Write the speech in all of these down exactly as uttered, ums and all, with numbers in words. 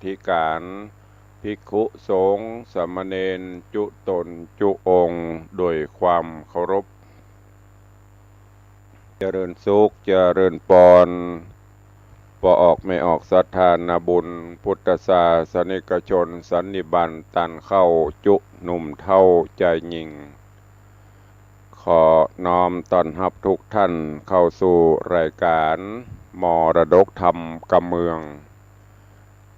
ธิการ ภิกขุสงฆ์สามเณรจุตนจุองค์ โดยความเคารพ เจริญสุข เจริญปอน ป้อออกแม่ออกศรัทธานาบุญ พุทธศาสนิกชนสันนิบาตตันเข้า จุหนุ่มเฒ่าจายญิง ขอน้อมต้อนฮับทุกท่านเข้าสู่รายการมรดกธรรมกำเมือง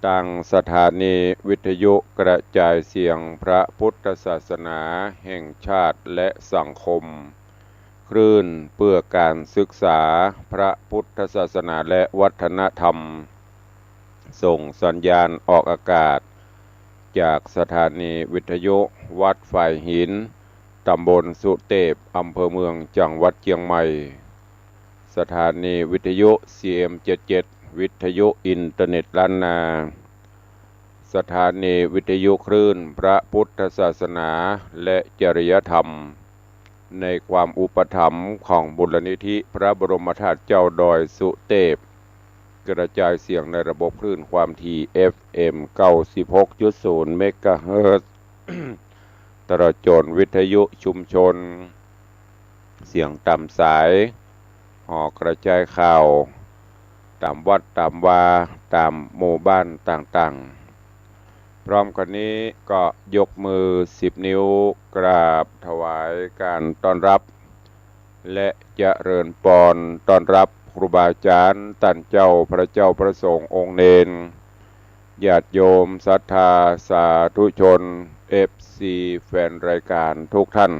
ตางสถานีวิทยุกระจายเสียงพระพุทธศาสนาแห่งชาติและสังคม คลื่นเพื่อการศึกษาพระพุทธศาสนาและวัฒนธรรม ส่งสัญญาณออกอากาศ จากสถานีวิทยุวัดฝายหิน ตำบลสุเตพ อำเภอเมือง จังหวัดเจียงใหม่ สถานีวิทยุ ซีเอ็มเจ็ดเจ็ด วิทยุอินเทอร์เน็ตล้านนา สถานีวิทยุคลื่นพระพุทธศาสนาและจริยธรรม ในความอุปถัมภ์ของมูลนิธิพระบรมธาตุเจ้าดอยสุเตพ กระจายเสียงในระบบคลื่นความถี่ เอฟเอ็ม เก้าสิบหกจุดศูนย์ เมกะเฮิรตซ์ ตลอดจนวิทยุชุมชน เสียงต๋ามสาย หอกระจายข่าว ต๋ามวัดต๋ามวา ต๋ามหมู่บ้านต่างๆ พร้อมกั๋นนี้ก็ยกมือสิบนิ้วกราบถวายการต้อนรับ และเจริญปอนต้อนฮับครูบาอาจ๋ารย์ ต้านเจ้า พระเจ้า พระสงฆ์ องค์เณร ญาติโยมศรัทธาสาธุชน เอฟซี แฟนรายการทุกท่าน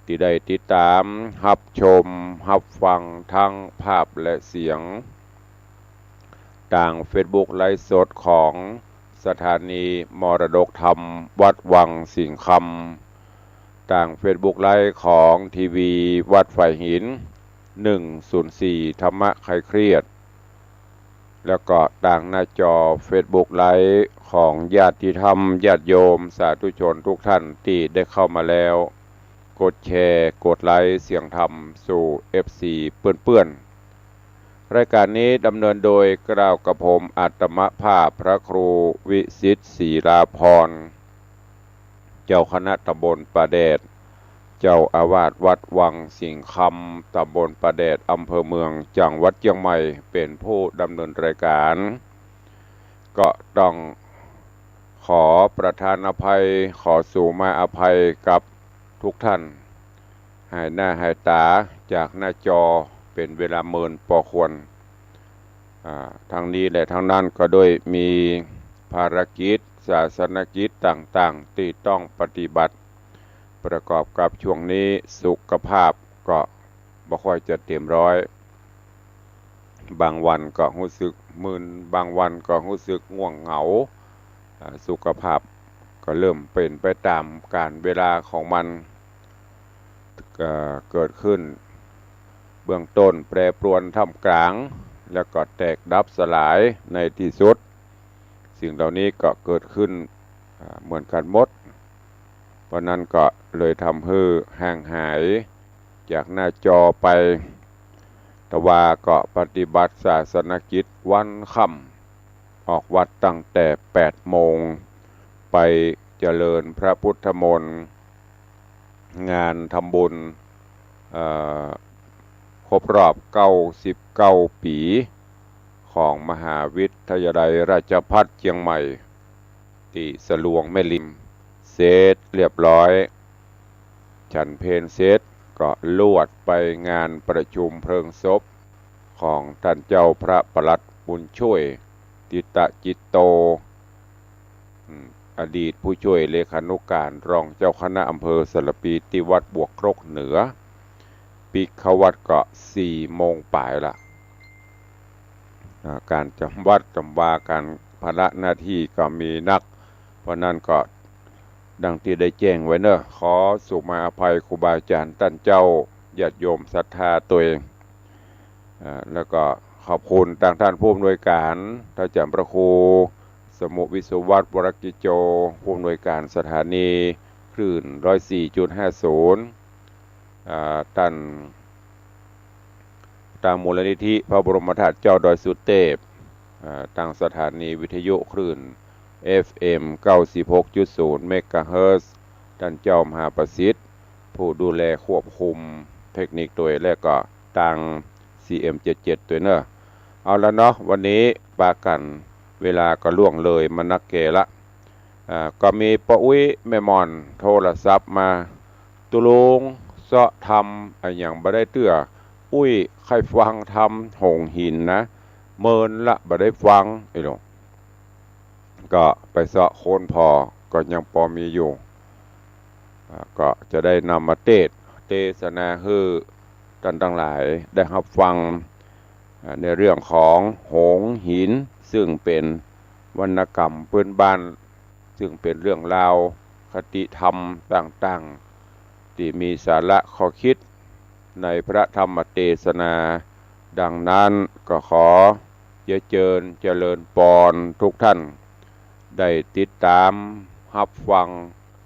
ตี้ได้ติดต๋ามฮับชมฮับฟังทั้งภาพและเสียง ตางเฟซบุ๊กไลฟ์สดของสถานีมรดกธรรมวัดวังสิงห์คำ ตางเฟซบุ๊กไลฟ์ของทีวีวัดฝายหิน หนึ่งศูนย์สี่ ธรรมะคลายเครียด แล้วก็ตางหน้าจอเฟซบุ๊กไลฟ์ของญาติธรรมญาติโยมสาธุชนทุกท่านตี้ได้เข้ามาแล้ว กดแชร์ กดไลค์เสียงธรรมสู่เอฟซีเปื้อนๆ รายการนี้ดำเนินโดยเกล้ากระผมอาตมาภาพพระครูวิสิทธิ์ ศรีลาภรณ์ เจ้าคณะตำบลป่าแดด เจ้าอาวาสวัดวังสิงห์คำ ตำบลป่าแดด อำเภอเมือง จังหวัดเจียงใหม่ เป๋นผู้ดำเนินรายการ ก็ต้องขอประทานอภัย ขอสูมาอภัยกับทุกท่าน หายหน้าหายต๋าจากหน้าจอเป๋นเวลาเมินปอควร อ่า ทั้งนี้และทั้งนั้นก็ด้วยมีภารกิจศาสนกิจต่างๆ ตี้ต้องปฏิบัติ ประกอบกับช่วงนี้สุขภาพก็บ่ค่อยจะเตรียมร้อย บางวันก็ฮู้สึกมึน บางวันก็ฮู้สึกง่วงเหงา อ่า สุขภาพก็เริ่มเป๋นไปต๋ามกาลเวลาของมัน เอ่อ เกิดขึ้นเบื้องต้นแปรปรวนท่ามกลาง แล้วก็แตกดับสลายในตี้สุด สิ่งเหล่านี้ก็เกิดขึ้น อ่า เหมือนกั๋นหมด เพราะนั้นก็เลยทำหื้อห่างหายจากหน้าจอไป แต่ว่าก็ปฏิบัติศาสนกิจวันค่ำ ออกวัดตั้งแต่แปดโมง ไปเจริญพระพุทธมนต์ งานทำบุญ เอ่อ ครบรอบเก้าสิบเก้าปี๋ ของมหาวิทยาลัยราชภัฏเจียงใหม่ ตี้สะลวงแม่ริม เสร็จเรียบร้อย ฉันเพลเสร็จก็ลวดไปงานประชุมเพลิงศพของต้านเจ้าพระปลัดบุญช่วย ติตะจิตโต อืม อดีตผู้ช่วยเลขานุการรองเจ้าคณะอำเภอสารภีตี้วัดบวกครกเหนือ ปิ๊กเข้าวัดก็สี่โมงป๋ายละ อ่า ก๋านจ๋ำวัดจ๋ำวา ก๋านภาระหน้าตี้ก็มีนัก เพราะนั้นก็ดังตี้ได้แจ้งไว้เนาะ ขอสูมาอภัยครูบาอาจ๋ารย์ต้านเจ้า ญาติโยมศรัทธาตวย อ่า แล้วก็ขอบคุณตางต้านผู้อำนวยก๋าน ต้านอาจ๋ารย์พระครู สมุห์ วิศวัฒน์ วรกิจโจ ผู้อำนวยก๋านสถานีคลื่น ร้อยสี่จุดห้าศูนย์ อ่า ต้าน ตางมูลนิธิพระบรมธาตุเจ้าดอยสุเตพ อ่า ตางสถานีวิทยุคลื่น เอฟเอ็ม เก้าสิบหกจุดศูนย์ เมกะเฮิรตซ์ ต้านเจ้ามหาประสิทธิ์ ผู้ดูแลควบคุมเทคนิคตวย และก็ตาง ซีเอ็ม เจ็ดเจ็ด ตวยเน่อ เอาละเนาะ วันนี้ปากั๋น เวลาก็ล่วงเลยมานักแก่ละ อ่า ก็มีป้ออุ๊ยแม่หม่อนโทรศัพท์มา ตุ๊ลุง เซาะธรรมอะหยังบ่ได้เตื้อ อุ๊ยใค่ฟังธรรมหงส์หินนะ เมินละบ่ได้ฟัง ไอ้หลง ก็ไปเซาะค้นผ่อ ก็ยังปอมีอยู่ อ่า ก็จะได้นำมาเตสน์ เตสนาหื้อต้านตังหลายได้ฮับฟัง อ่า ในเรื่องของหงส์หิน ซึ่งเป๋นวรรณกรรมพื้นบ้าน ซึ่งเป๋นเรื่องราวคติธรรมต่างๆ ตี้มีสาระข้อคิดในพระธรรมเตสนา ดังนั้นก็ขอเยียะเจิญเจริญปอนทุกท่าน ได้ติดต๋ามฮับฟัง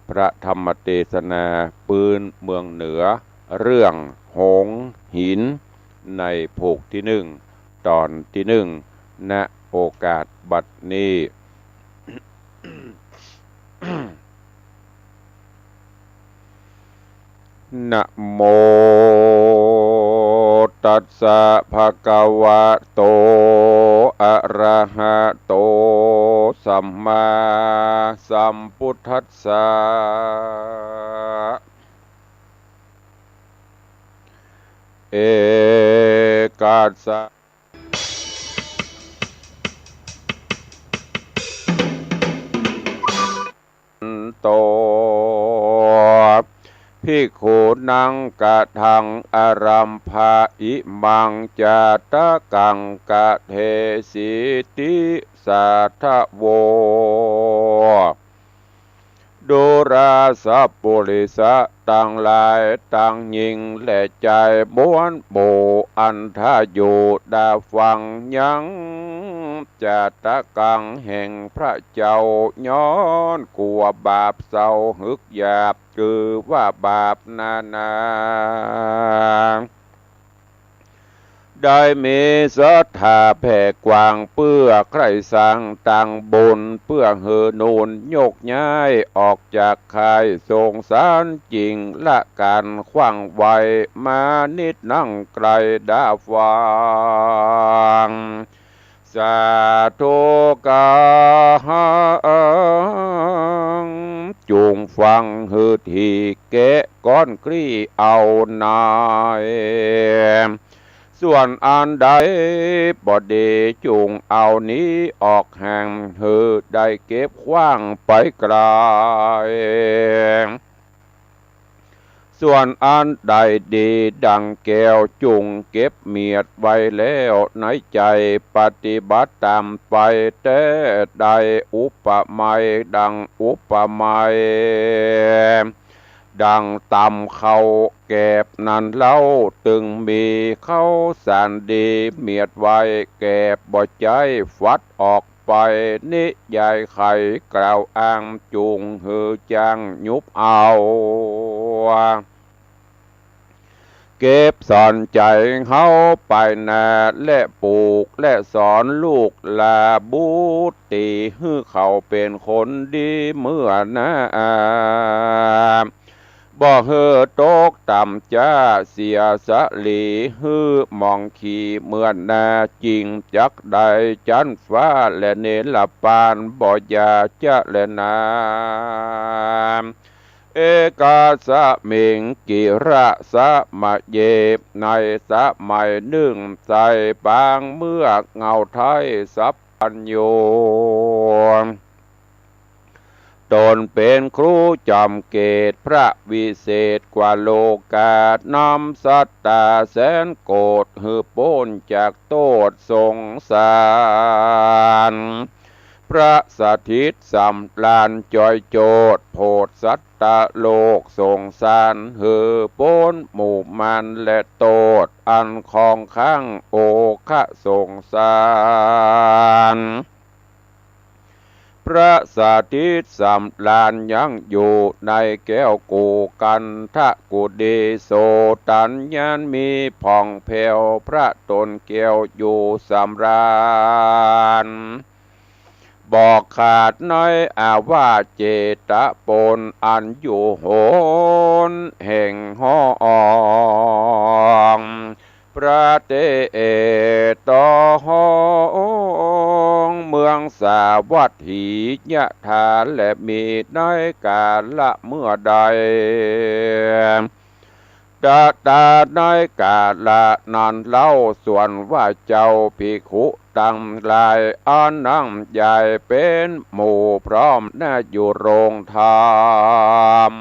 พระธรรมเตสนาปื๊นเมืองเหนือ เรื่องหงส์หิน ในผูกตี้นึ่ง ต๋อนตี้นึ่ง ณ โอกาสบัดนี้ นะโมตัสสะ ภะคะวะโต อะระหะโต สัมมาสัมพุทธัสสะ เอกัสสะ โต ภิกขุนัง กะถัง อารัมภะ อิมัง จาตะกัง กะเทสิติ สาธะโว ดูราสะปุริสะตังหลายตังญิง และจายบ้วนหมู่ อันถ้าอยู่ดาฟังยัง จาตะกัง แห่งพระเจ้า ย้อนกั๋วบาปเศร้าหึกหยาบ คือว่าบาปนานา ได้มีศรัทธาแผ่กว้าง เปื้อใคร่สร้างตางบุญ เปื้อหื้อหนุนยกย้ายออกจากข่ายสงสาร จึงละก๋านขว้างไว้ มานิดนั้งใคร่ดาฟัง สาธุกัง จุ่งฟังหื้อถี่แกะก้อนคลี่เอาใน ส่วนอันใดบ่ดีจุ่งเอาหนีออกห่าง หื้อได้เก็บขว้างไปไกล ส่วนอันใดดีดังแก้วจุ่งเก็บเมียดไว้แล้วในใจ๋ ปฏิบัติต๋ามไปแต๊ได้ อุปไมยดังอุปไมย ดังต๋ำข้าวแกบนั้นเล่า ตึงมีข้าวสารดีเมียดไว้ แกบบ่ใจ๊ฟัดออกไป นิยายไขกล่าวอ้าง จุ่งหื้อจ้างยุบเอา เก็บสอนใจ๋เฮาไปนา และปลูกและสอนลูกหลานบุตรี หื้อเขาเป๋นคนดีเมื่อหน้า บ่หื้อตกต่ำจ๊าเสียสะหลี หื้อหมองขีเมื่อหน้า จึงจักได้จั๊นฟ้าและนิรปาน บ่อย่าจะแลนา เอกัสสมิง กิระสะมะเย ในสมัยนึ่ง ใส่ปางเมือกเหง้าไท้สัพพัญญู ต๋นเป๋นครูจ๋อมเกต พระวิเศษกว่าโลกา นำสัตตาแสนโกฏ หื้อป๊นจากโต้ษสงสาร พระสถิตสำราญจ้อยโจทย์ โผดสัตตะโลกสงสาร หื้อป๊นหมู่มารและโต้ษ อันคองค้างโอคะสงสาร พ ประสถิตสำราญยังอยู่ในแก้วกุกันทกุฏี โสตัญญาณมีผ่องแผ้ว พระต๋นแก้วอยู่สำราญ บ่ขาดในอาวาสเจตปน อันอยู่หนแห่งห้อง ประเทศตองเมืองสาวัตถียะถา และมีในกาละเมื่อใด ตะตาในกาละนั้นเล่า ส่วนว่าเจ้าภิกขุตังหลาย อันนั่งใหญ่เป๋นหมู่พร้อมนาอยู่โรงธรรม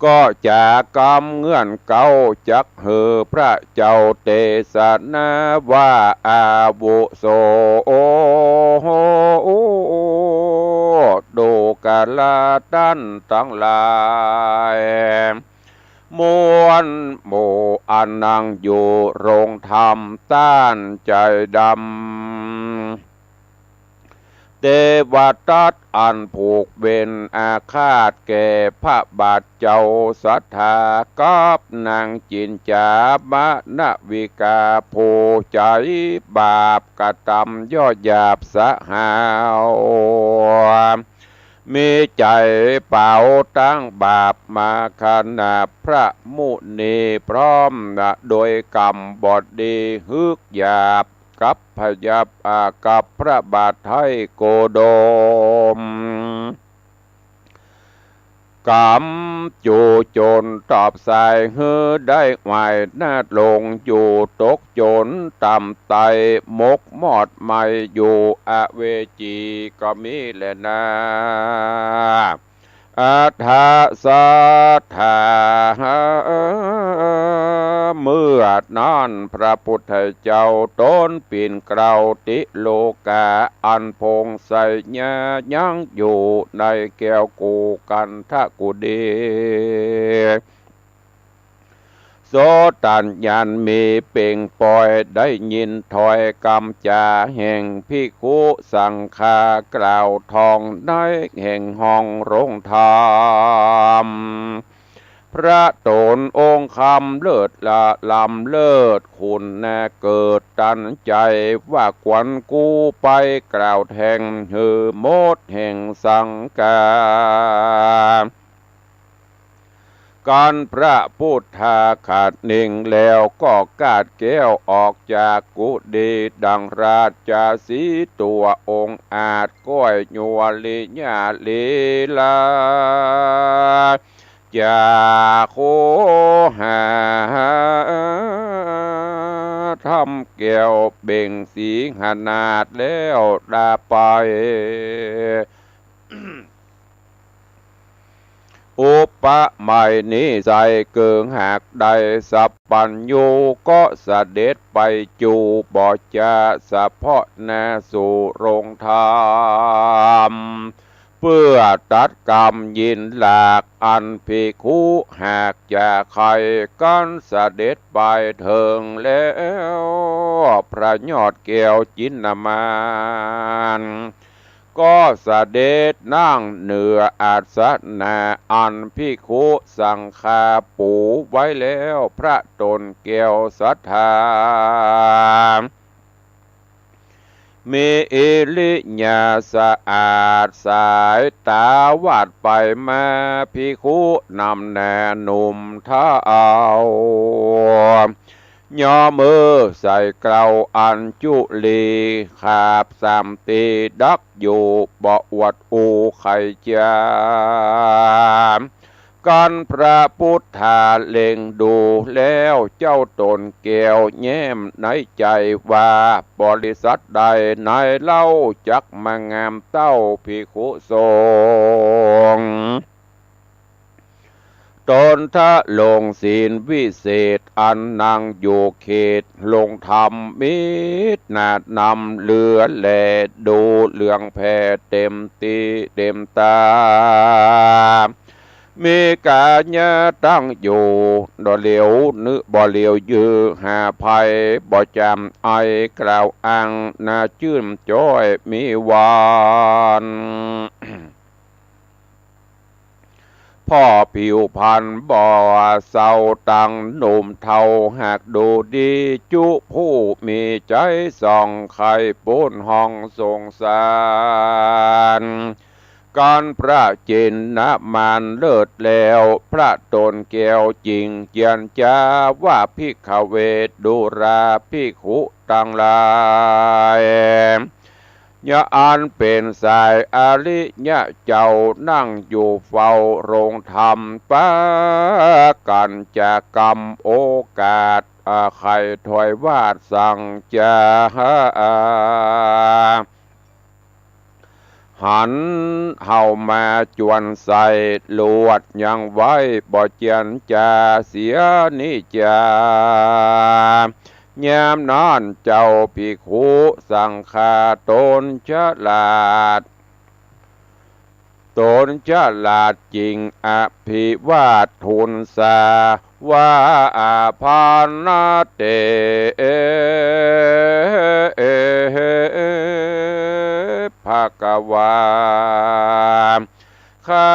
ก็จะกำเงื่อนเก๊า จักหื้อพระเจ้าเตสนาว่า อาวุโส ดูกราต้านตังหลาย มวลหมู่อันนั่งอยู่โรงธรรม ต้านใจ๋ดำ เตวทัตอันผูกเวรอาฆาตแก่พระบาทเจ้าสัตถา กับนางจินจ๋ามนวิกา ผู้ใจ๋บาปกระตำย่อหยาบสะหาว มีใจ๋เป๋าตังบาปมาขณะพระมุนี พร้อมนาโดยกำบ่ดี ฮึกหยาบกับพยาบาท กับพระบาทไท้โกดม กำจู๋จนตอบสาย หื้อได้ไหว้นาลงอยู่ ตกจนต่ำไต้ หมกมอดไหม้อยู่ อเวจีก็มีแลนา อัฏฐสัตถา เมื่อนั้นพระพุทธเจ้าต๋นปิ่นเกล้าติโลกา อันผ่องใสยายังอยู่ในแก้วกุกันทกุฏี โสตัญญาณมีเป่งป่อย ได้ยินถ้อยกำจ๋าแห่งภิกขุสังฆากล่าวตองในแห่งห้องโรงธรรม พระต๋นองค์คำเลิศละล้ำเลิศคุณนาเกิดตันใจ๋ ว่าควรกู้ไปกล่าวแทงหื้อหมดแห่งสังฆา กันพระพุทธาขัดนิ่งแล้วก็กาดแก้วออกจากกุฏี ดังราชสีห์ตัวองอาจ ก้อยยัวลีญาลีลา จาโคหา ทำแก้วเบ่งสีหนาดแล้วดาไป อุปไมยนี้ไส้เกิ่งหากได้สัพพัญญู ก็เสด็จไปจู๋บ่จา เสพาะหน้าสู่โรงธรรม เปื้อตัดกำยินหลาก อันภิกขุหากจะใค่ กันเสด็จไปเถิงแล้ว พระยอดแก้วจินมาน ก็เสด็จนั่งเหนืออาสนะ อันภิกขุสังฆาปูไว้แล้ว พระต๋นแก้วสัตถา มีอิริยาสะอาด สายตาวาดไปมา ภิกขุนำหน้าหนุ่มเฒ่า ย่อมือใส่เกล้าอัญจุลี ขาบสามตี้ดักอยู่ บ่อวดอู้ใค่จา กันพระพุทธาเล็งดูแล้ว เจ้าต๋นแก้วแย้มในใจ๋ว่า บริษัทใดในเล่าจักมางามเต้าภิกขุสงฆ์ ต๋นทะลงศีลวิเศษ อันนั่งอยู่เขตโรงธรรม มิตรหนาดนำเหลือแล ดูเหลืองแผ่เต็มตี้เต็มต๋า มีก๋ายะตั้งอยู่ บ่เหลียวนึ บ่เหลียวยือหาภัย บ่จำไอกล่าวอ้าง หน้าจื้นจ้อยมีวัน ผ่อผิวพรรณบ่เศร้า ตั้งหนุ่มเฒ่าหากดูดี จุผู้มีใจ๋ส่องใค่ป๊นห้องสงสาร กันพระจินนมานเลิศแล้ว พระต๋นแก้วจิ่งเจียรจา ว่าภิกขเว ดูราภิกขุตังหลาย ยะอันเป๋นสายอริยะเจ้า นั่งอยู่เฝ้าโรงธรรม ปากั๋นจะกำโอกาส อา ใค่ถ้อยวาดสังจา หันเฮามาจวนใส่ ลวดยังไว้บ่เจียรจาเสียนิจา ยามนั้นเจ้าภิกขุสังฆาต๋นฉลาด ต๋นฉลาดจิ่งอภิวาททูลสา ว่า อาภัณณะเต ภะคะวา ข้า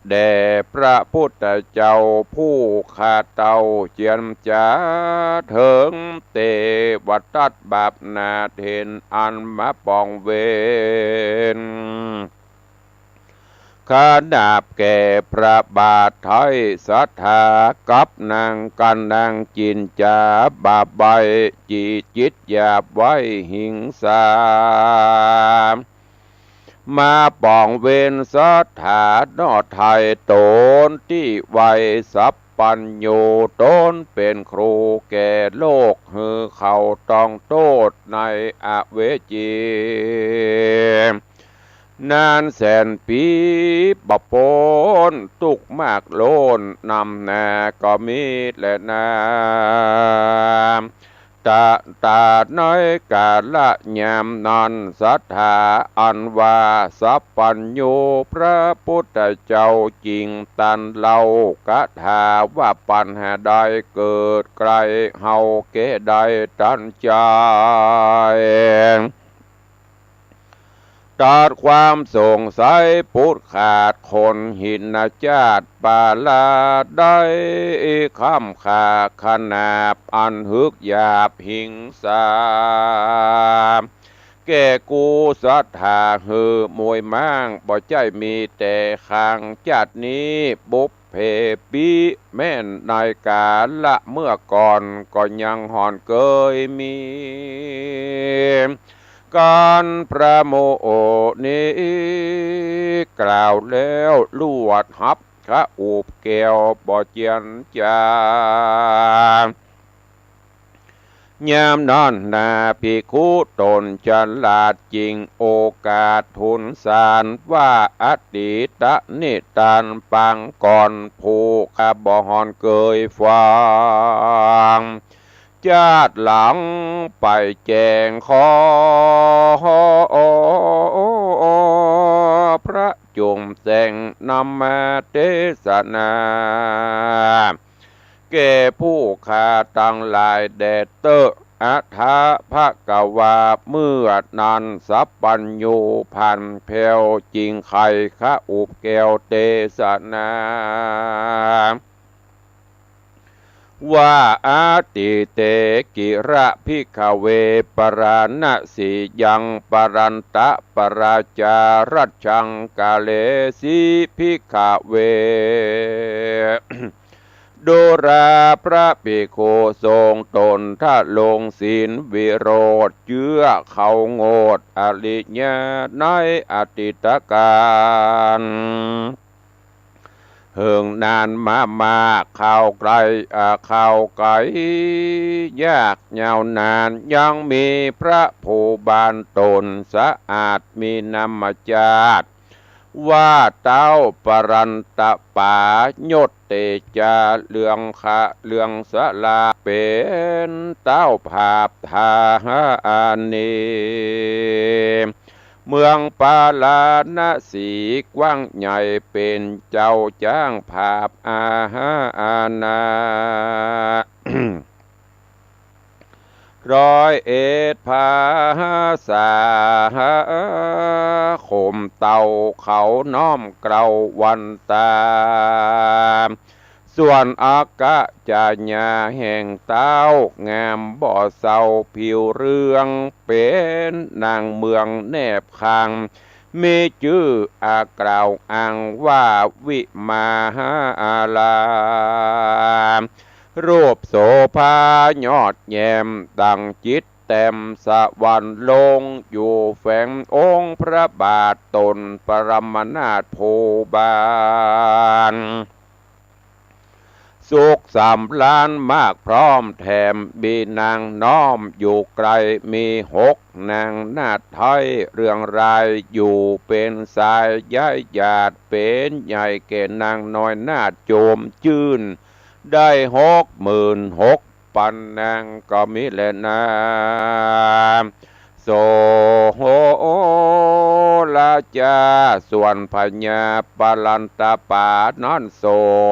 แด่พระพุทธเจ้า ผู้ข้าเต้าเจียรจาเถิง เตวตัสบาปหน้าเถน อันมาปองเวร ขนาบแก่พระบาทไท้ ศรัทธากับนางกั๋นนางจินจา บาปใบ้ จิตจิตหยาบไว้หิงสา มาปองเวรศรัทธา หนอไท้ต๋นตี้ไวสัพพัญญู ต๋นเป๋นครูแก่โลก หื้อเขาต้องโต้ษในอเวจี นานแสนปี๋บ่ป๊น ตุ๊กข์มากล้นนำหน้าก็มีแลนา ตะ ตาในกาละยามนั้น ศรัทธาอันว่าสัพพัญญู พระพุทธเจ้าจิ่งตรัสเล่าคาถา ว่าปัญหาใดเกิดใก้เฮา แก้ได้ตันใจ๋ ตัดความสงสัยปุดขาด คนหินจาตุปาราได ค้ำค่าขนาบอันหืกหยาบหิงสา แก่กู้ศรัทธาหื้อมวยม้าง บ่ใจ้มีแต่ครั้ง จาตินี้ปุพเพปิ แม้นในกาละเมื่อก่อน ก็ยังห่อนเกยมี กั๋นพระมุนี กล่าวแล้วลวดฮับ คะอุบแก้วบ่เจียรจา ยามนั้นนาภิกขุต๋นฉลาดจิ่งโอกาสทูลสาร ว่าอดีตนิทานปางก่อน ผู้ข้าบ่ห่อนเกยฟัง จาติหลังไปแจ้งขอ พระจงแสดงนำมาเตสนา แก่ผู้ข้าตังหลายแด่เต๊อะ อะถะภะคะวา เมื่อนั้นสัพพัญญูผันแผ้ว จิ่งไขคะอุบแก้วเตสนา ว่า อดีเต กิระ ภิกขเว ปราณสียัง ปรันตะ ปราจารัชชัง กาเลสี ภิกขเว ดูรา พระภิกขุทรงต๋นทะลงศีลวิโรธ เจื้อเขาโงดอริยะในอดีตกาล เหิงนานมามาก คาวไก๋ อา คาวไก๋ ยากยาวนาน ยังมีพระผู้บานต๋นสะอาด มีนามจาติ ว่าเต๊าปรันตะปา ยศเตจา เรืองขะ เรืองสลา เป๋นเต๊าผาบธานี เมืองปาราณสีกว้างใหญ่ เป๋นเจ้าจ๊างผาบอาณา ร้อยเอ็ดผาสา ขมเต่าเขาน้อมเกล้าวันตา ส่วนอากาศยาแห่งเต้า งามบ่เศร้าผิวเรือง เป๋นนางเมืองแนบข้าง มีจื้ออกล่าวอ้างว่าวิมาลา รูปโสภายอดแย้มดั่งจิตแต้มสวรรค์ลง อยู่แฝงองค์พระบาทตนปรมนาถภูบาล สุขสำราญมากพร้อมแถม มีนางน้อมอยู่ไกล มีหกนางนาฏไท้ เรืองรายอยู่เป๋นสาย ย้ายหยาดเป๋นใหญ่ แก่นางน้อยนาฏโจมจื้น ได้หกหมื่นหกปันนางก็มีแลนา โสระจา ส่วนพญาปรันตปานั้นโส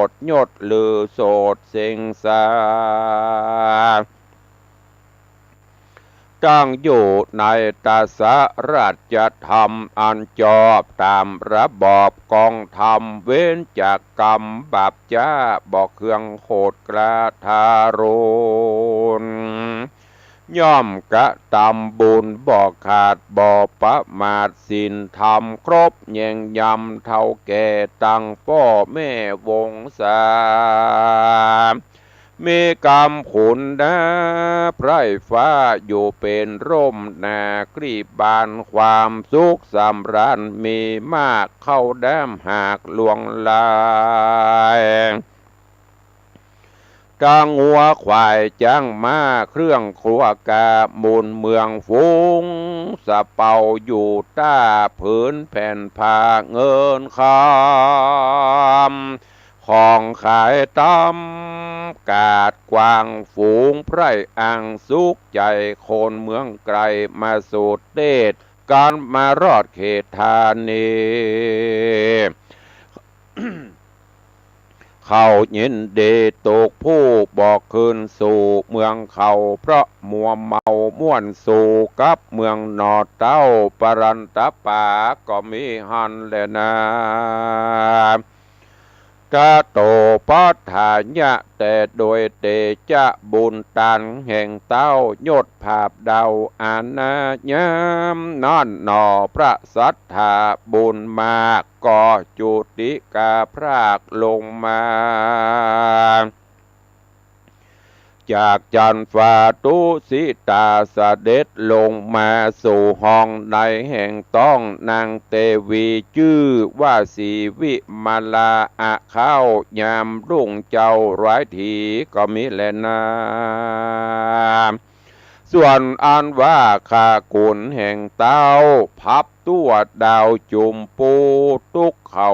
ดยศลือโสดเสงสา ตั้งอยู่ในตสราชธรรมอันจอบต๋ามระบอบกองธรรม เว้นจากกรรมบาปจ๊า บ่เคืองโขดกล้าทารุณ ย่อมกระตำบุญบ่ขาดบ่ประมาท ศีลธรรมครบแยงยำ เฒ่าแก่ตั้งป้อแม่วงศา มีกำขุนนาไพร่ฟ้า อยู่เป๋นร่มนาคลี่บาน ความสุขสำราญมีมาก เข้าแดมหากลวงลาย ตังงัวควายจ๊างม้า เครื่องครัวกามูลเมือง ฝูงสะเปาอยู่ต้า ผืนแผ่นผ้าเงินคำ ของขายต๋ามกาดกว้าง ฝูงไพร่อังสุขใจ๋ คนเมืองไกลมาสู่เตศ กันมารอดเขตธานี เขายินดีตกผู้บ่ขึ้นสู่เมืองเขา เพราะมัวเมาม่วนสู่กับเมืองหน่อเต้า ปรันตปาก็มีหั้นแลนา กะโตปัฏฐายะ แต่โดยเตจะบุญตานแห่งเต้า ยศผาบดาวอาณายามนั้นหน่อ พระสัตถาบุญมาก ก็จุติกาพรากลงมา จากจันฟ้าตุสิตา เสด็จลงมาสู่ห้องในแห่งต้องนางเตวี จื้อว่าสีวิมาลา อะเข้ายามรุ่งเจ๊าร้ายถีก็มีแลนา ส่วนอันว่าข้าขุนแห่งเต้า พับตั๋วดาวจุมปู ตุ๊กเขา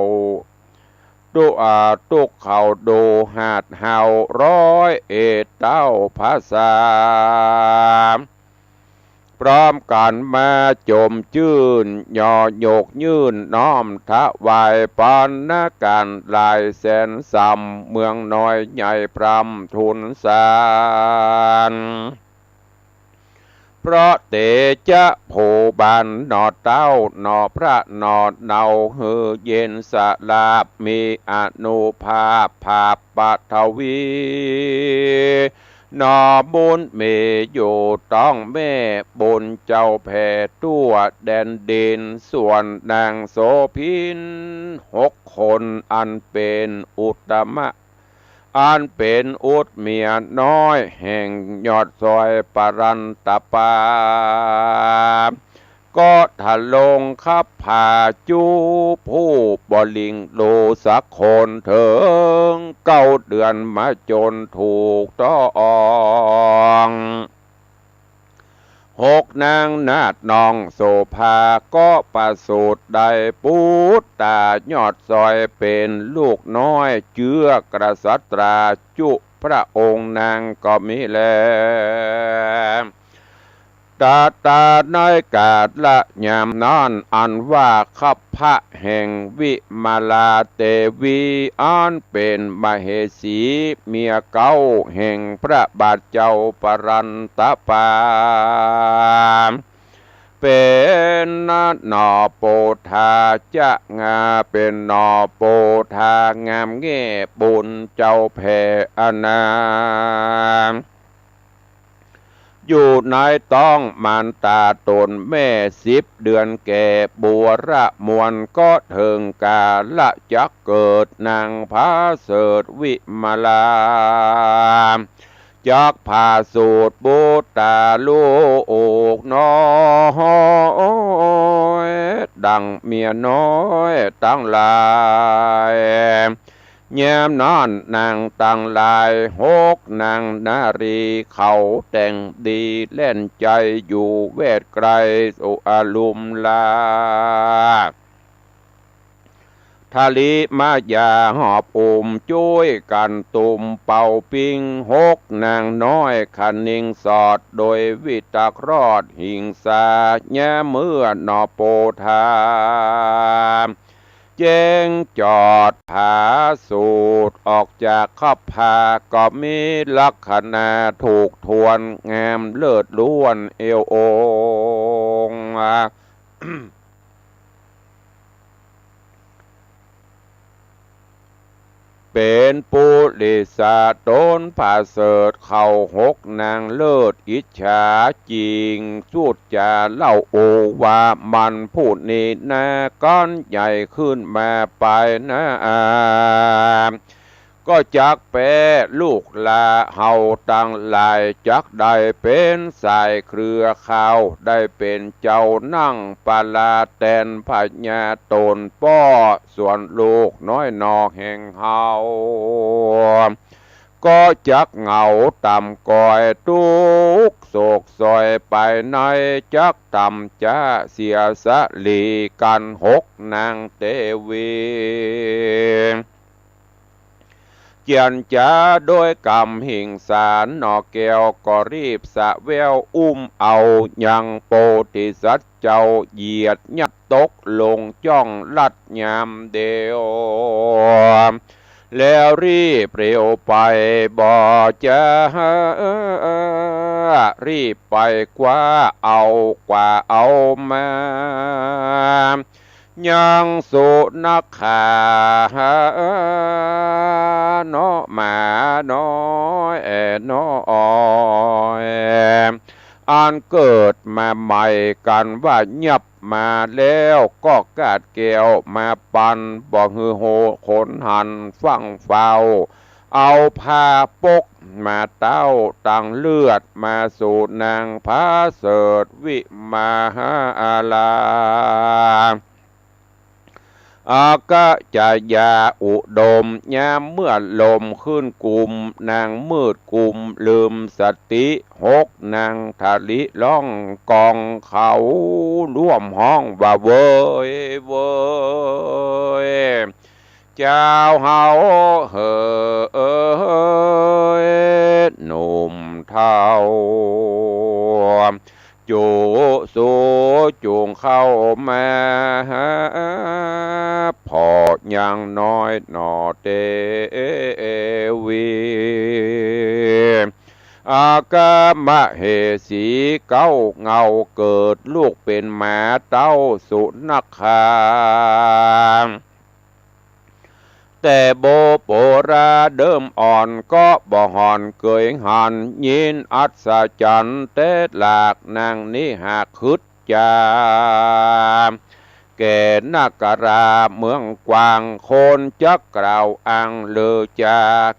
ตุ๊ อ่า ตุ๊กเขาดูหาดเฮา ร้อยเอ็ดเต้าผาสา พร้อมกั๋นมาจมจื้น ย่อยกยื่นน้อมถวาย ปัณณการหลายแสนสำ เมืองน้อยใหญ่พร่ำทูลสาร เพราะเตจะภูบาลหน่อเต้า หน่อพระหน่อเนา หื้อเย็นสลาบ มีอานุภาพผาบปฐวี หน่อบุญมีอยู่ต้องแม่ บุญเจ้าแผ่ทั่วแดนดิน ส่วนนางโสภิณหกคน อันเป๋นอุตตมะ อันเป๋นอุตเมียน้อยแห่งยอดซอยปรันตปา ก็ทะลงคับผาจูผู้บ่หลิ่งดูสักคน เถิงเก้าเดือนมาจนถูกต้อง หกนางนาฏน้องโสภา ก็ประสูติได้ปุตตายอดซอย เป๋นลูกน้อยเจื้อกษัตรา จุพระองค์นางก็มีแล ตะตาในกาละยามนั้น อันว่าคัพพะแห่งวิมลาเตวี อันเป๋นมเหสี เมียเก๊าแห่งพระบาทเจ้าปรันตะปา เป๋นหน่อโปธาจะงา เป๋นหน่อโปธางามแง่ บุญเจ้าแผ่อาณา อยู่ในต๊องมารต๋าต๋นแม่ สิบเดือนแก่ บัวระมวลก็เถิงกาละจักเกิด นางผาเสริฐวิมลา จักผ่าสูติบุตราลูกน้อย ดังเมียน้อยตังหลาย ยามนั้นนางตังหลายหกนางนารี เขาแต่งดีแล่นใจ๋อยู่แวดไกล สุอลุมลา ทลิมายาหอบอุ้มจุ้ยกั๋นตุ้มเป่าปิ๊ง หกนางน้อยคะนิงสอด โดยวิตกรอดหิงสา ยามเมื่อหน่อโปธา แจ้งจอดผาสูติออกจากคัพพา ก็มีลักขณะถูกทวน งามเลิศล้วนเอวองค์ เป๋นปุริสะต๋นผาเสริฐ เขาหกนางเลิศอิจฉาจิ่ง สูดจ๋าเล่าโอว่ามันผู้นี้นา กั๋นใหญ่ขึ้นมาปายหน้า ก็จักแป๊ลูกหล้านเฮาตังหลาย จักได้เป๋นสายเครือข่าว ได้เป๋นเจ้านั่งปาลาแตนพญาต๋นป้อ ส่วนลูกน้อยหน่อแห่งเฮา ก็จักเหงาต่ำก้อย ตุ๊กข์โศกซอยไปใน จักต่ำจ๊าเสียสะหลีกั๋น หกนางเตวี เจียรจ๋าโดยก๋ำหิงสา หน่อแก้วก็รีบสะแว้ว อุ้มเอายังโปธิสัตว์เจ้า เหยียดยัดตกลงจ้องลัดยามเดียว แล้วรีบเร็วไปบ่จ๊า รีบไปคว้าเอากว่าเอามา ยังสุนัขขา เนาะหมาน้อยแอ่น้อย อันเกิดมาใหม่กั๋นว่ายับมาแล้ว ก็กาดแก้วมาปัน บ่หื้อโหขนหันฟั่งเฝ้า เอาผ้าปกมาเต้าตังเลือด มาสู่นางผาเสริฐวิมลา อากะจะยาอุดม ยามเมื่อลมขึ้นกุม นางมืดกุมลืมสติ หกนางทะลิร้องกองเขา ร่วมฮ้องว่าเวยเวย เจ้าเฮาเหย หนุ่มเฒ่า จุสูจุงเข้ามา ผ่อยังน้อยหน่อเตวี อากะมเหสีเก๊าเหง้าเกิดลูกเป๋นหมาเต้าสุนัขขา แต่โบโปราเดิมอ่อนก็บ่ห่อนเกยหัน ยินอัศจรรย์เต๊หลาก นางนี้หากฮึดจา แก่นักราเมืองกว้าง คนจักกล่าวอ้างเลือจา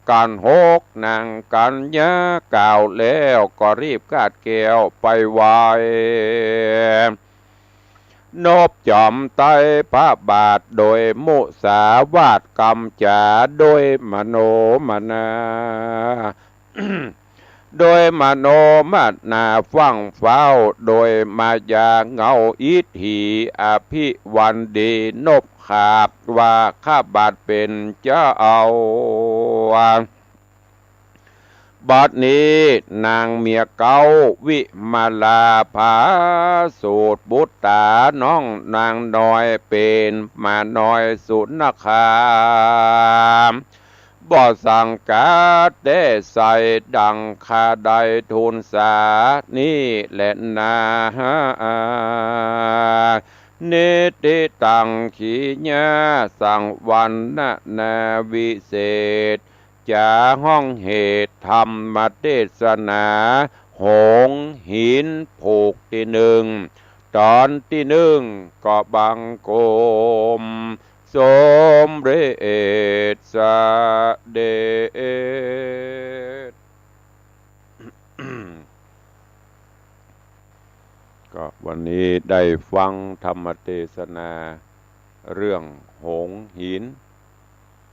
กั๋นหกนางกัญญากล่าวแล้ว ก็รีบกาดแก้วไปไหว้ นบจอมไตรพระบาท โดยมุสาวาทกำจ๋า โดยมโนมนา โดยมโนมนาฟั่งเฝ้า โดยมายาเหง้าอิทธิ อภิวันดีนบขาบ ว่าข้าบาทเป๋นเจ้า บัดนี้นางเมียเก๊าวิมาลาผาสูตรบุตราน้องนางน้อยเป๋นหมาน้อยสุนขาม บ่สังกาแต๊ใส่ดังข้าได้ทูลสานี้แลนา นิติตังขีญาสังวรรณนาวิเศษ จาฮ้องเหตุธรรมเตสนา หงส์หินผูกตี้นึ่ง ต๋อนตี้นึ่งก็บังคมสมเร็จเสด็จ ก็วันนี้ได้ฟังธรรมเตสนาเรื่องหงส์หิน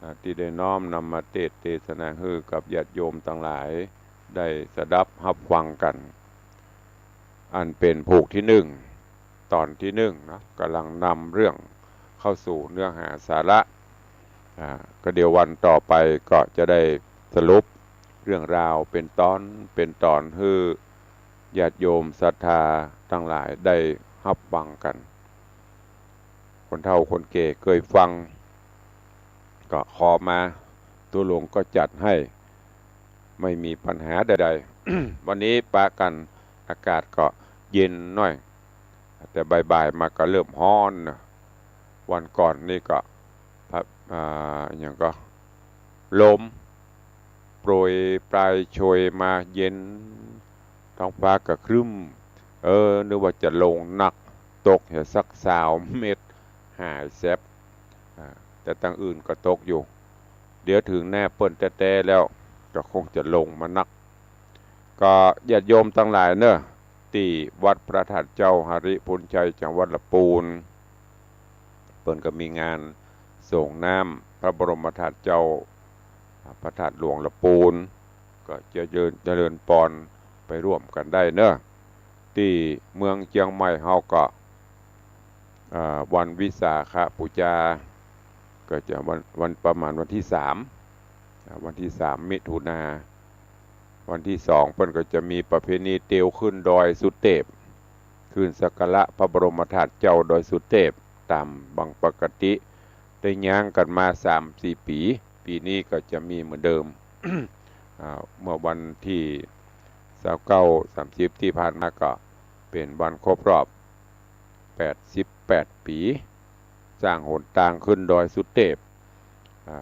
อ่า ตี้ได้น้อมนำมาเตสน์เตสนาหื้อกับญาติโยมตังหลายได้สดับฮับฟังกั๋น อันเป๋นผูกตี้นึ่ง ต๋อนตี้นึ่งเนาะ ก่ำลังนำเรื่องเข้าสู่เนื้อหาสาระ อ่า ก็เดี๋ยววันต่อไปก็จะได้สรุปเรื่องราวเป๋นต๋อนเป๋นต๋อนหื้อญาติโยมศรัทธาตังหลายได้ฮับฟังกั๋น คนเฒ่าคนแก่เกยฟัง ก็ขอมา ตุ๊ลุงก็จัดหื้อ ไม่มีปัญหาใดๆ วันนี้ปะกั๋น อากาศก็เย็นหน้อย แต่บ่ายๆ มาก็เริ่มฮ้อนนะ วันก่อนนี่ก็ พะ- อ่า อะหยังก็ ลมโปรยปลายโชยมาเย็น ท้องฟ้าก็ครึ้ม เออ นึกว่าจะลงหนัก ตกเหียสักซาวเม็ด หายแซบ อ่า แต่ตังอื่นก็ตกอยู่ เดี๋ยวเถิงหน้าเปิ้นแต๊ๆ แล้ว ก็คงจะลงมาหนัก ก็ญาติโยมตังหลายเน่อ ตี้วัดพระธาตุเจ้าหริภุญชัย จังหวัดละปูน เปิ้นก็มีงานสรงน้ำพระบรมธาตุเจ้า พระธาตุหลวงละปูน ก็เจริญ เจริญปอนไปร่วมกั๋นได้เน่อ ตี้เมืองเจียงใหม่เฮาก็ อ่า วันวิสาขบูชา ก็จะวัน วันประมาณวันตี้สาม อ่า วันตี้สามมิถุนา วันตี้สองเปิ้นก็จะมีประเพณีเตียวขึ้นดอยสุเตพ ขึ้นสักการะพระบรมธาตุเจ้าดอยสุเตพ ต๋ามบังปกติ ได้ย้างกั๋นมาสามสี่ปี๋ ปี๋นี้ก็จะมีเหมือนเดิม อ่า เมื่อวันตี้ซาวเก้า สามสิบตี้ผ่านมาก็เป๋นวันครบรอบแปดสิบแปดปี๋ สร้างหนตางขึ้นดอยสุเตพ อ่า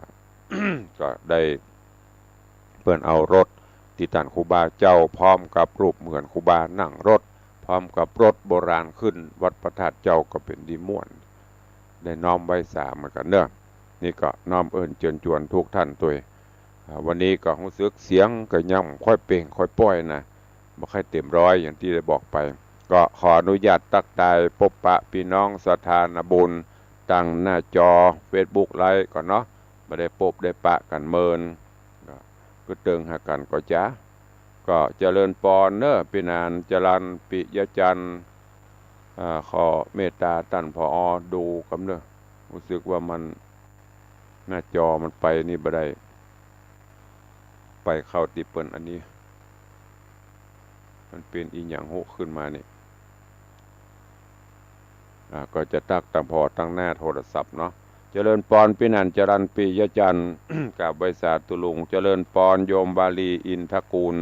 ก็ได้ เปิ้นเอารถตี้ต้านครูบาเจ้า พร้อมกับรูปเหมือนครูบานั่งรถ พร้อมกับรถโบราณขึ้นวัดพระธาตุเจ้า ก็เป๋นดีม่วน ได้น้อมไหว้สาเหมือนกั๋นเน่อ นี่ก็น้อมเอิ้นเจิญจวนทุกท่านตวย อ่า วันนี้ก็ฮู้สึกเสียงก็ยังบ่ค่อยเปล่งค่อยป่อยนะ บ่ค่อยเต็มร้อยอย่างตี้ได้บอกไป ก็ขออนุญาตตั๊กทายปบปะปี้น้องศรัทธานาบุญ ตางหน้าจอเฟซบุ๊กไลฟ์ก่อนเนาะ บ่ได้ปบได้ปะกั๋นเมิน ก็กึ๊ดเติงหากั๋นก่อจ๊ะ ก็เจริญปอนเน่อ ปี้หนาน จรัญ ปิยะจันทร์ อ่า ขอเมตตาต้าน ผอ ดูกำเน่อ ฮู้สึกว่ามัน หน้าจอมันไปนี่บ่ได้ ไปเข้าตี้เปิ้นอันนี้ มันเป๋นอีหยังโฮะขึ้นมานี่ อ่า ก็จะตั๊กตางผ่อตางหน้าโทรศัพท์เนาะ เจริญปอนปี้หนาน จรัญ ปิยะจันทร์ กราบไหว้สาตุ๊ลุง เจริญปอนโยมวาลี อินทกูล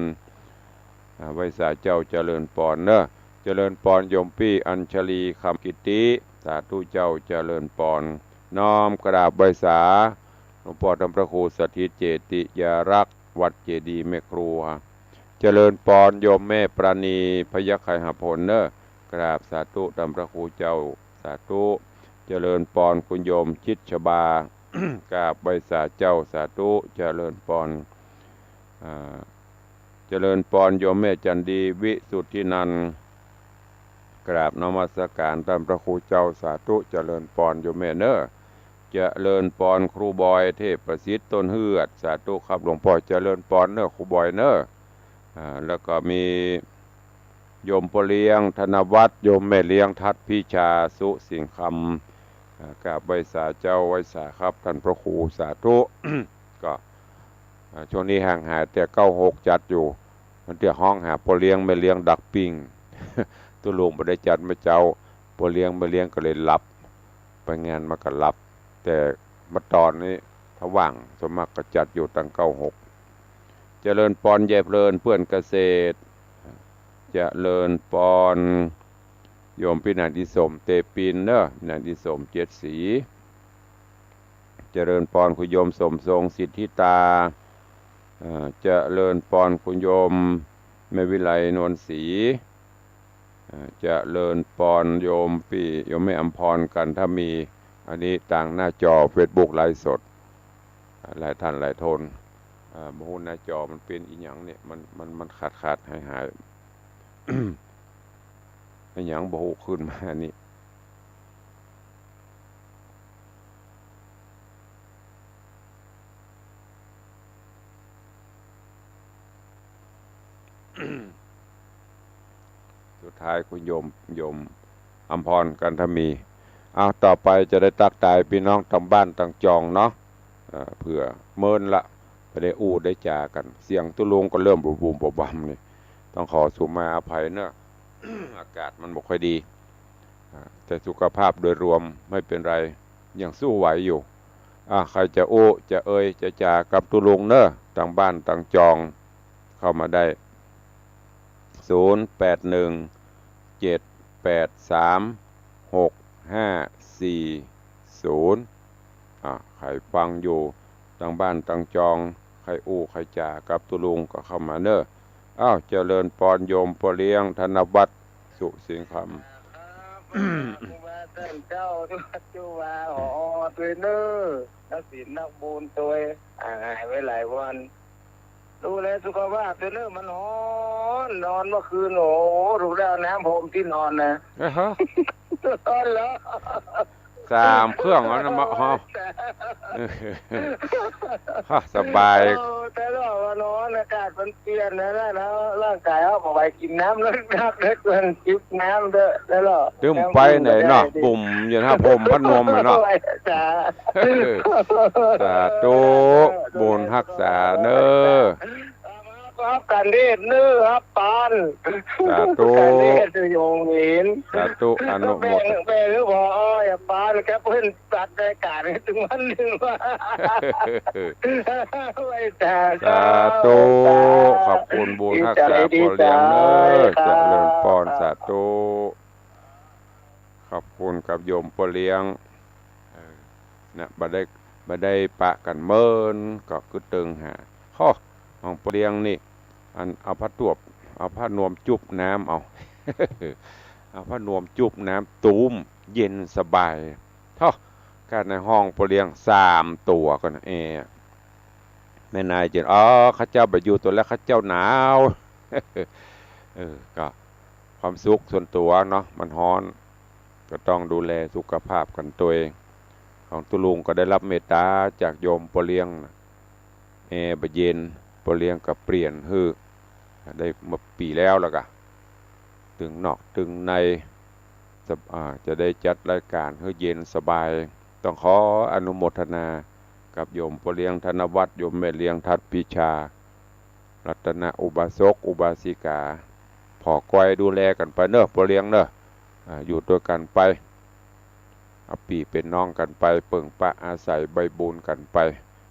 อ่า ไหว้สาเจ้า เจริญปอนเน่อ เจริญปอนโยมปี้อัญชลี คำกิตติ สาธุเจ้า เจริญปอน น้อมกราบไหว้สาหลวงป้อต้านพระครูสถิตเจติยารักษ์ วัดเจดีย์แม่ครัว เจริญปอนโยมแม่ปราณี พยัคฆไคหผลเน่อ กราบสาธุต้านพระครูเจ้า สาธุ เจริญปอนคุณโยมชิดชบา กราบไหว้สาเจ้า สาธุ เจริญปอน อ่า เจริญปอนโยมแม่จันดี วิสุทธินันท์ กราบนมัสการต้านพระครูเจ้า สาธุ เจริญปอนโยมแม่เน่อ เจริญปอนครูบอย เทพประสิทธิ์ ต้นเฮือด สาธุครับหลวงป้อ เจริญปอนเน่อครูบอยเน่อ อ่า แล้วก็มีโยมป้อเลี้ยง ธนวัฒน์ โยมแม่เลี้ยง ทัศน์พิชา สุสิงห์คำ อ่า กราบไหว้สาเจ้า ไหว้สาครับต้านพระครู สาธุ ก็ อ่า ช่วงนี้ห่างหายแต่เก้าหกจัดอยู่ มันเตื้อฮ้องหาป้อเลี้ยงแม่เลี้ยงดักปิ้ง ตุ๊ลุงบ่ได้จัดเมื่อเจ๊า ป้อเลี้ยงแม่เลี้ยงก็เลยหลับ ไปงานมาก็หลับ แต่มาตอนนี้ถ้าว่างส่วนมากก็จัดอยู่ตังเก้าหก เจริญปอนยายเพลินเพื่อนเกษตร เจริญปอนโยมพี่นางทิสมเตปินเนอะ นางทิสมเจ็ดสี เจริญปอนคุณโยมสมทรงสิทธิตา เอ่อ เจริญปอนคุณโยมแม่วิไลนวลศรี เอ่อ เจริญปอนโยมปี้โยมแม่อำพรกัน ถ้ามี อันนี้ตางหน้าจอเฟซบุ๊กไลฟ์สด หลายท่านหลายคน เอ่อ บ่ฮู้หน้าจอมันเป๋นอีหยังเนี่ย มัน มัน มันขาดๆ หายๆ อีหยังบ่ฮู้ขึ้นมานี่ สุดท้ายคุณโยม โยมอำพรกันถ้ามี เอา ต่อไปจะได้ตักทายปี้น้องตางบ้านตางจองเนาะ เอ่อ เผื่อเมินละ บ่ได้อู้ได้จ๋ากัน เสียงตุ๊ลุงก็เริ่มบุ่มๆ บ่ำๆ นี่ ต้องขอสุมาอภัยเนอะ อากาศมันบ่ค่อยดี อ่า แต่สุขภาพโดยรวมไม่เป็นไร ยังสู้ไหวอยู่ อ่ะ ใครจะอู้ จะเอ่ย จะจ๋ากับตุ๊ลุงเนอะ ตางบ้านตางจอง เข้ามาได้ ศูนย์แปดหนึ่ง เจ็ดแปดสาม หกห้าสี่ศูนย์ อ่ะ ใครฟังอยู่ ตางบ้านตางจอง ใครอู้ใครจ๋ากับตุ๊ลุงก็เข้ามาเนอะ อ้าว เจริญปอนโยมป้อเลี้ยงธนวัฒน์ สุสิงห์คำ ครับ ครูบาท่านเจ้า จุวาหอตวยเนอ นักศีลนักบุญตวย อ่า หายไปหลายวัน ดูแลสุขภาพตวยเนอ มันฮ้อน นอนเมื่อคืน โอ้โห ถูกได้เอาน้ำพรมที่นอนนะ อ่าฮะ ร้อนเหรอ สามเครื่องแล้วนะ มา อ๋อ ฮะ ฮะ สบาย เออ แต่ว่าวันนอนอากาศมันเปลี่ยนนะ นะ ร่างกายเฮาบ่ไหว กิ๋นน้ำนักๆ เด้อ ควรจิบน้ำเด้อ แล้วเหรอ ตึมไปไหนเนาะ บุ่มอยู่นะ พรมพัดลมน่ะเนาะ ไหวจ้า สาธุ บุญฮักษาเนอ ฮับกันเทศน์เนอ ฮับปาน สาธุ กันเทศน์โยมเห็น สาธุ อนุโมทนา แบ่ง แบ่งหื้อผอ อย่าปาน แกเปิ้นจัดรายก๋านให้ตึงวันนึ่งว่า ไหว้สาธุ สาธุ ขอบคุณบุญฮักษาป้อเลี้ยงเนอ เจริญปอน สาธุ ขอบคุณกับโยมป้อเลี้ยง เออ นะ บ่ได้ บ่ได้ปะกั๋นเมิน ก็กึ๊ดเติงหา ฮ้อ ของป้อเลี้ยงนี่ อัน เอาผ้าตวบ เอาผ้านวมจุบน้ำ เอา เอาผ้านวมจุบน้ำ ตูม เย็นสบาย ฮ้อ กั๋นในห้องป้อเลี้ยงสามตั๋วก่อนนะ แอร์ แม่นายเจิน อ๋อ ข้าเจ้าบ่อยู่ตั๋วแล้ว ข้าเจ้าหนาว เออ ก็ความสุขส่วนตั๋วเนาะ มันฮ้อน ก็ต้องดูแลสุขภาพกั๋นตวย ของตุ๊ลุงก็ได้ฮับเมตต๋าจากโยมป้อเลี้ยงนะ แอร์บ่เย็น ป้อเลี้ยงก็เปลี่ยนหื้อ ได้เมื่อปี๋แล้ว แล้วก็ตึงนอกตึงใน สบ- อ่า จะได้จัดรายก๋านหื้อเย็นสบาย ต้องขออนุโมทนากับโยมป้อเลี้ยงธนวัฒน์ โยมแม่เลี้ยงทัดพิชา รัตนอุบาสกอุบาสิกา ผ่อคอยดูแลกั๋นไปเนอะ ป้อเลี้ยงเนอะ อ่า อยู่ตวยกั๋นไป เอาปี้เป๋นน้องกั๋นไป เปิ่งปะอาศัยใบบุญกั๋นไป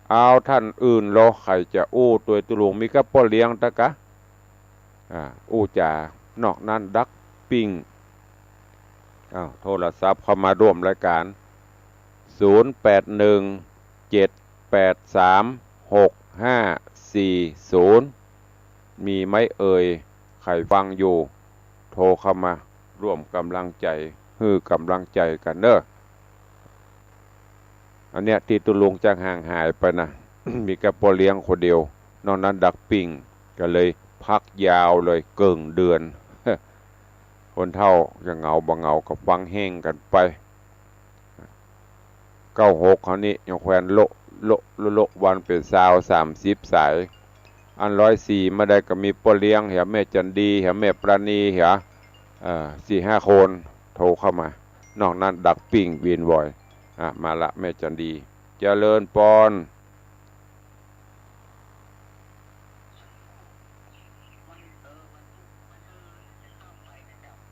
เอา ท่านอื่นลอ ใผจะอู้ตวยตุ๊ลุง มีก้าป้อเลี้ยงตะกะ อ่า อู้จ๋า นอกนั้นดักปิ้ง อ้าว โทรศัพท์เข้ามาร่วมรายก๋าน ศูนย์แปดหนึ่ง เจ็ดแปดสาม หกห้าสี่ศูนย์ มีไหมเอ่ย ใผฟังอยู่ โทรเข้ามาร่วมก๋ำลังใจ๋ หื้อก๋ำลังใจ๋กั๋นเนอะ อันเนี้ยตี้ตุ๊ลุงจะห่างหายไปนะ มีก้าป้อเลี้ยงคนเดียว นอกนั้นดักปิ้ง ก็เลยพักยาวเลยเกิ่งเดือน คนเฒ่าจะเหงาบ่เหงาก็ฟังแห้งกั๋นไป เก้าหก เฮานี่ยังแขวนโละโละโละโละวันเป๋นซาวสามสิบสาย อันร้อยสี่มาได้ก็มีป้อเลี้ยงเหีย แม่จันดีเหีย แม่ปราณีเหีย เอ่อ สี่ห้าคนโทรเข้ามา นอกนั้นดักปิ้งวีนวอย อ่ะ มาละ แม่จันดี เจริญปอน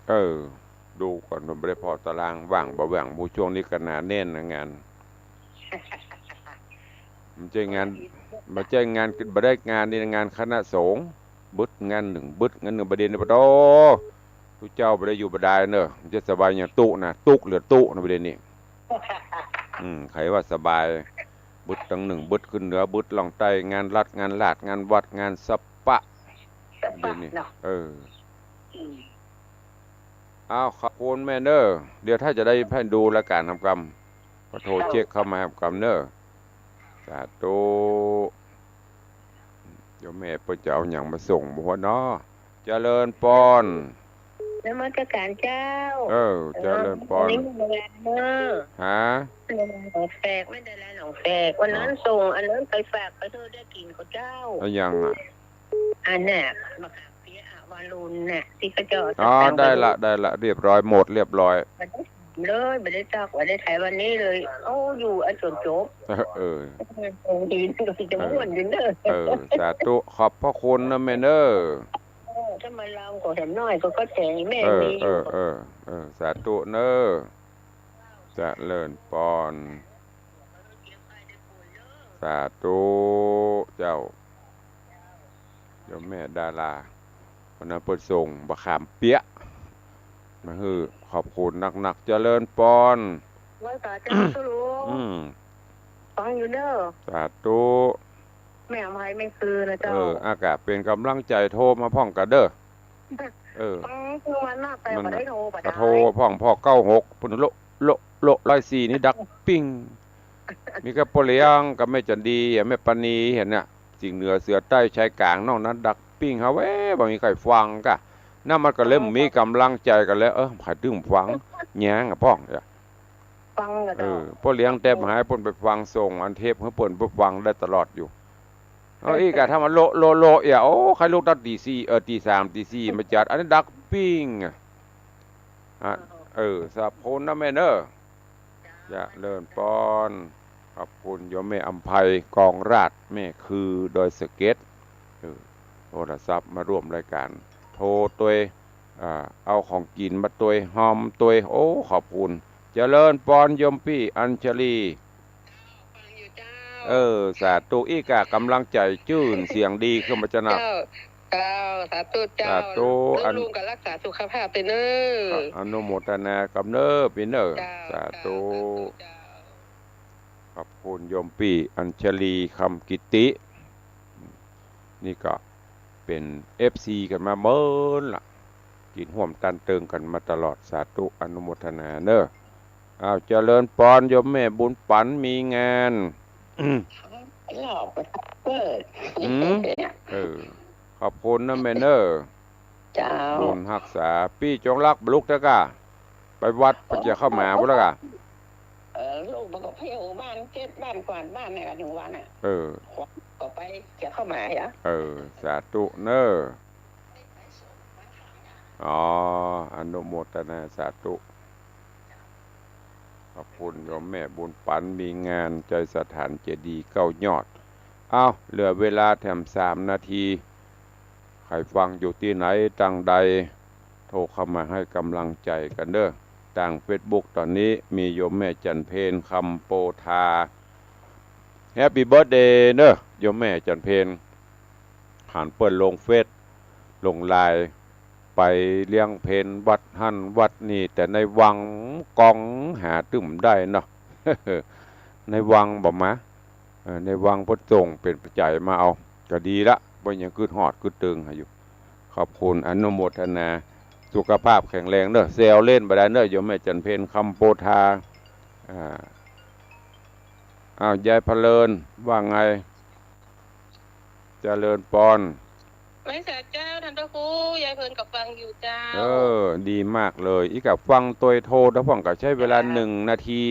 เออ ดูก่อน บ่ได้ผ่อตาราง ว่างบ่ว่าง หมู่ช่วงนี้ก็หนาแน่นนะงาน บ่ใจ้งาน บ่ใจ้งาน บ่ได้งานนี่ งานคณะสงฆ์ บึดงานนึ่ง บึดงานนึ่ง บ่าเดี่ยวนี้ ปะโธ่ ตุ๊เจ้าบ่ได้อยู่บ่ดายเน่อ บ่ใจ้สบายหยังตุ๊นะ ตุ๊กเหลือตุ๊นะ บ่าเดี่ยวนี้ อืม ใผว่าสบาย บึดตังนึ่ง บึดขึ้นเหนือ บึดล่องใต้ งานรัฐ งานราษฎร์ งานวัด งานสะปะ สะปะ เดี๋ยวนี้ เนาะ เออ อืม อ้าว ขอบคุณแม่เน่อ เดี๋ยวถ้าจะได้ให้ดูรายการหำกำ ก็โทรเช็คเข้ามาหำกำเน่อ สาธุ เดี๋ยวแม่เปิ้นจะเอาหยังมาส่งบ่ฮู้เนาะ เจริญปอน นมัสการเจ้า เออ เจริญปอน วันนี้มีงานเนอะ ฮะ หนองแฝก แม่ดาราหนองแฝก วันนั้น อ๋อ ส่งอันนั้นไปฝากไปเถอะ ได้กิ๋นกับเจ้า อะหยังอะ อันน่ะ มะขามเปี๊ยะอะ วารุณน่ะ ตี้เขาเจ้า อ๋อ สั่งไป ได้ละ ได้ละ เรียบร้อย หมดเรียบร้อย เลย บ่ได้ซัก บ่ได้ไถวันนี้เลย โอ้ อยู่อันจนจบ เออ เออ ส่งหิน จะม่วนอยู่เนอะ เออ สาธุ ขอบพระคุณนะแม่เน่อ เออ ถ้ามาลาวก็เห็นน้อยก็เข้าใจแม่ เออ มีอยู่ เออ เออ เออ สาธุเน่อ เจริญปอน สาธุเจ้า โยมแม่ดารา วันนั้นเปิ้นส่งมะขามเปี๊ยะมาหื้อ ขอบคุณนักๆ เจริญปอน ไหว้สาเจ้า ตุ๊ลุง อืม ฟังอยู่เน่อ สาธุ แม่อำไพแม่คือนะเจ้า เออ อากาศเป๋นก๋ำลังใจ๋ โทรมาพ่องกั๋นเน่อ เออ ฟังคือวันหน้าแต่ มัน บ่ได้โทร บ่ได้ ก็โทรพ่อง พ่องเก้าหก เปิ้นโละ โละ โละ ร้อยสี่ นี่ดังปิ้ง มีแค่ป้อเลี้ยงกับแม่จันดี แม่ปานี หันน่ะ สิงห์เหนือ เสือใต้ ชายกลาง นอกนั้นดังปิ้ง เฮาแว่ บ่มีใผฟังก่ะ นั่นมันก็เลย อ๋อ บ่มีก๋ำลังใจ๋กั๋นแล้ว เออ ใผตึงฟัง แหงอะพ่อง ฟังก็ได้ เออ ป้อเลี้ยงแต๊บ่หาย เปิ้นไปฟังส่งอันเทปหื้อเปิ้น เปิ้นฟังได้ตลอดอยู่ เอาอี้ก่ะ ถ้ามันโละ โละ โละ เอีย โอ้ ใผลุกตั้งตี๋สี่ เออ ตี๋สาม ตี๋สี่ มาจัด อันนี้ดังปิ้งอะ อ่ะ เออ ขอบคุณนะแม่เน่อ เจริญปอน ขอบคุณโยมแม่อำไพ กองราช แม่คือดอยสะเก็ด เออ โทรศัพท์มาร่วมรายการ โทรตวย อ่า เอาของกิ๋นมาตวย หอมตวย โอ้ ขอบคุณ เจริญปอนโยมปี้อัญชลี ฟังอยู่เจ้า เออ สาธุ อี้ก่ะ ก๋ำลังใจ๋จื้น เสียงดีขึ้นมาจะนัก เจ้า เจ้า สาธุเจ้า สาธุ อัน ลุงก็รักษาสุขภาพไปเน่อ อนุโมทนากำเน่อปี้เน่อ เจ้า สาธุ เจ้า สาธุเจ้า ขอบคุณโยมปี้อัญชลี คำกิติ นี่ก็เป๋น เอฟซี กั๋นมาเมินละ กิ๋นฮ่วมตันเติงกั๋นมาตลอด สาธุ อนุโมทนาเน่อ อ้าว เจริญปอนโยมแม่บุญปั๋น มีงาน หลอกเปิด อืม เออ ขอบคุณนะแม่เน่อ เจ้า บุญฮักษา ปี้จงรักบ่ลุกเต๊อะก่ะ ไปวัดไปเจียข้าวหมากพุ้นละก่ะ เออ ลูกมันก็ไปอยู่บ้านเก็บบ้านกวาดบ้านเนี่ย อยู่วันน่ะ เออ ก็ไปเจียข้าวหมากเหรอ เออ สาธุเน่อ อ๋อ อนุโมทนาสาธุ ขอบคุณโยมแม่บุญปั๋น มีงานใจ๋สถานเจดีย์เก้ายอด เอ้า เหลือเวลาแถมสามนาที ใผฟังอยู่ตี้ไหนตางใด โทรเข้ามาหื้อก๋ำลังใจ๋กั๋นเน่อ ตางเฟซบุ๊กต๋อนนี้มีโยมแม่จันเพญ คำโปธา แฮปปี้เบิร์ธเดย์เน่อ โยมแม่จันเพญ หันเปิ้นลงเฟซ ลงไลน์ ไปเลี้ยงเพลวัดหั้นวัดนี่ แต่ในวังกองหาตึงบ่ได้เนาะ ในวังบ่มา เออ ในวังเปิ้นส่งเป๋นปัจจัยมาเอา ก็ดีละ เปิ้นยังกึ๊ดฮอดกึ๊ดเติงหาอยู่ ขอบคุณ อนุโมทนา สุขภาพแข็งแรงเน่อ แซวเล่นบ่ได้เน่อ โยมแม่จันเพญ คำโปธา อ่า อ้าว ยายพะเลิน ว่าไง เจริญปอน ไหว้สาเจ้า ต้านพระครู ยายพะเลินก็ฟังอยู่เจ้า เออ ดีมากเลย อี้ก่ะฟังตวยโทร แล้วพ่องก็ใจ๊เวลา เจ้า หนึ่งนาที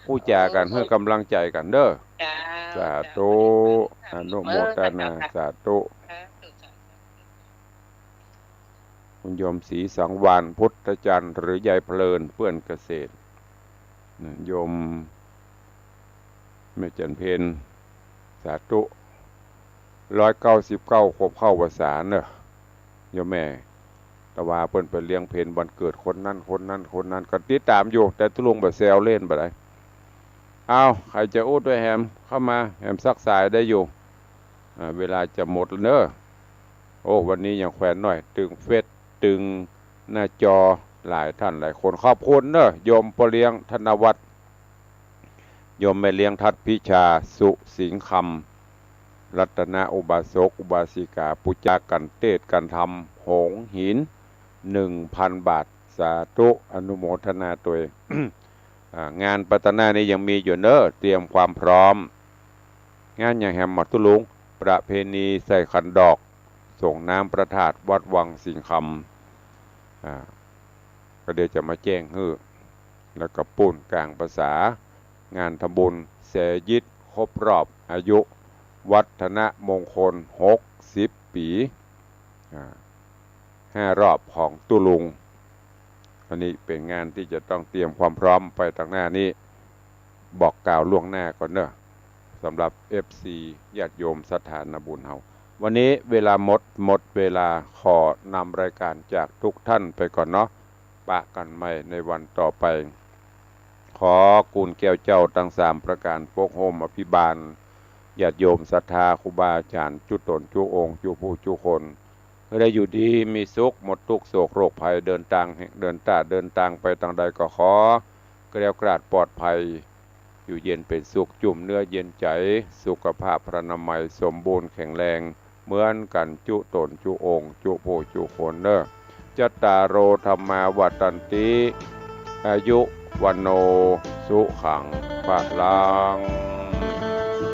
อู้จ๋ากั๋น เออ หื้อก๋ำลังใจ๋กั๋นเน่อ เจ้า สาธุ เจ้า อนุโมทนา เออ สาธุ สาธุ คุณโยมศรีสังวาลย์ พุทธจันทร์ หรือยายพะเลิน เปื้อนเกษตร นะ โยมแม่จันเพญ สาธุ ร้อยเก้าสิบเก้าขวบเข้าพรรษาเน่อ โยมแม่ ตะวาเปิ้นไปเลี้ยงเพลวันเกิดคนนั้นคนนั้นคนนั้น ก็ติดต๋ามอยู่ แต่ตุ๊ลุงบ่แซวเล่นบ่ได้ อ้าว ใผจะอู้ตวยแหม เข้ามา แหมสักสายได้อยู่ อ่า เวลาจะหมดแล้วเน่อ โอ้ วันนี้ยังแขวนหน้อย ตึงเฟซ ตึงหน้าจอ หลายท่านหลายคน ขอบคุณเน่อ โยมป้อเลี้ยง ธนวัฒน์ โยมแม่เลี้ยงทัดพิชา สุสิงห์คำ รัตนอุบาสกอุบาสิกา ปู๋จากั๋นเตศน์กั๋นธรรม หงส์หิน หนึ่งพันบาท สาธุ อนุโมทนาตวย อ่า งานไปตะหน้านี้ยังมีอยู่เน่อ เตรียมความพร้อม งานหยังแหมหมอตุ๊ลุง ประเพณีใส่ขันดอก ส่งน้ำพระธาตุวัดวังสิงห์คำ อ่า ก็เดี๋ยวจะมาแจ้งหื้อ แล้วก็ปู๊นก๋างภาษา งานทำบุญแสยิดครบรอบอายุ วัฒนมงคล หกสิบปี๋ อ่า ห้ารอบของตุ๊ลุง อันนี้เป๋นงานตี้จะต้องเตรียมความพร้อมไปตางหน้านี้ บอกกล่าวล่วงหน้าก่อนเน่อ สำหรับเอฟซี ญาติโยมศรัทธานาบุญเฮา วันนี้เวลาหมด หมดเวลา ขอนำรายการจากทุกท่านไปก่อนเนาะ ปะกั๋นใหม่ในวันต่อไป ขอกู๋นแก้วเจ้าตังสามประก๋าน ปกโฮมอภิบาล ญาติโยมศรัทธาครูบาอาจ๋ารย์ จุ๊ต๋นจุ๊องค์ จุ๊ผู้จุ๊คน หื้อได้อยู่ดีมีสุข หมดตุ๊กข์โศกโรคภัย เดินตาง เดินต๋าเดินตางไปตางใดก็ขอแคล้วคลาดปลอดภัย อยู่เย็นเป๋นสุข จุ่มเนื้อเย็นใจ๋ สุขภาพพรรณนามัยสมบูรณ์แข็งแรง เหมือนกั๋นจุ๊ต๋นจุ๊องค์ จุ๊ผู้จุ๊คนเน่อ จัตตาโร ธัมมา วัฑฒันติ อายุ วัณโณ สุขัง พลัง